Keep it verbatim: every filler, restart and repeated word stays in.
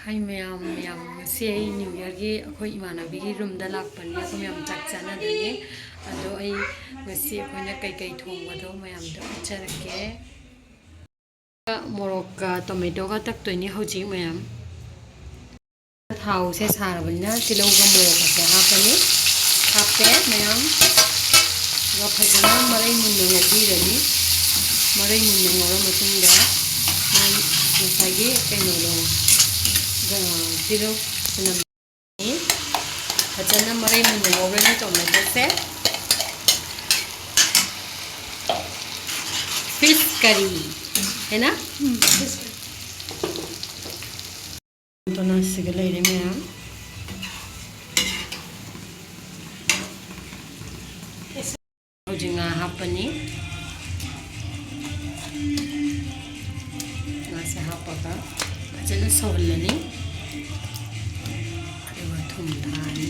ꯑꯩ ꯃꯌꯥꯝ, ꯃꯌꯥꯝ, ꯉꯁꯤ ꯑꯩ New Yearꯒꯤ ꯑꯩꯈꯣꯏ ꯏꯃꯥꯟꯅꯕꯤꯒꯤ roomꯗ ꯂꯥꯛꯄꯅꯤ꯫ ꯑꯩꯈꯣꯏ ꯃꯌꯥꯝ ꯆꯥꯛ ꯆꯥꯅꯗꯣꯏꯅꯤ꯫ ꯑꯗꯣ ꯑꯩ ꯉꯁꯤ ꯑꯩꯈꯣꯏꯅ ꯀꯩꯀꯩ ꯊꯣꯡꯕꯗꯣ ꯃꯌꯥꯝꯗꯣ ꯎꯠꯆꯔꯛꯀꯦ꯫ ꯃꯣꯔꯣꯛꯀ tomatoꯒ ꯇꯛꯇꯣꯏꯅꯤ ꯍꯧꯖꯤꯛ ꯃꯌꯥꯝ꯫ ꯊꯥꯎꯁꯦ ꯁꯥꯔꯕꯅꯤꯅ ꯇꯤꯜꯍꯧꯒ ꯃꯣꯔꯣꯛꯀꯁꯦ ꯍꯥꯞꯄꯅꯤ꯫ ꯍꯥꯞꯄꯦ ꯃꯌꯥꯝ꯫ ꯑꯗꯨꯒ ꯐꯖꯅ ꯃꯔꯩ ꯃꯨꯟꯅ ꯉꯧꯕꯤꯔꯅꯤ꯫ ꯃꯔꯩ ꯃꯨꯟꯅ ꯉꯧꯔ ꯃꯇꯨꯡꯗ ꯃꯥꯒꯤ ꯉꯁꯥꯏꯒꯤ ꯀꯩꯅꯣꯗꯣ, ꯑ, ꯇꯤꯜꯍꯧ, ꯆꯅꯝ ꯐꯖꯅ ꯃꯔꯩ ꯃꯨꯟꯅ ꯉꯧꯔꯅꯤ tomatoꯁꯦ꯫ Fish curry, ꯍꯦꯅꯥ? ꯎꯝ, fish curry꯫ ꯑꯗꯨꯅ ꯁꯤꯒ ꯂꯩꯔꯦ ꯃꯌꯥꯝ꯫ ꯍꯧꯖꯤꯛ ꯉꯥ ꯍꯥꯞꯄꯅꯤ꯫ ꯉꯥꯁꯦ ꯍꯥꯞꯄꯒ ꯐꯖꯅ ꯁꯧꯍꯜꯂꯅꯤ꯫ ꯑꯗꯨꯒ ꯊꯨꯝ ꯊꯥꯛꯑꯅꯤ꯫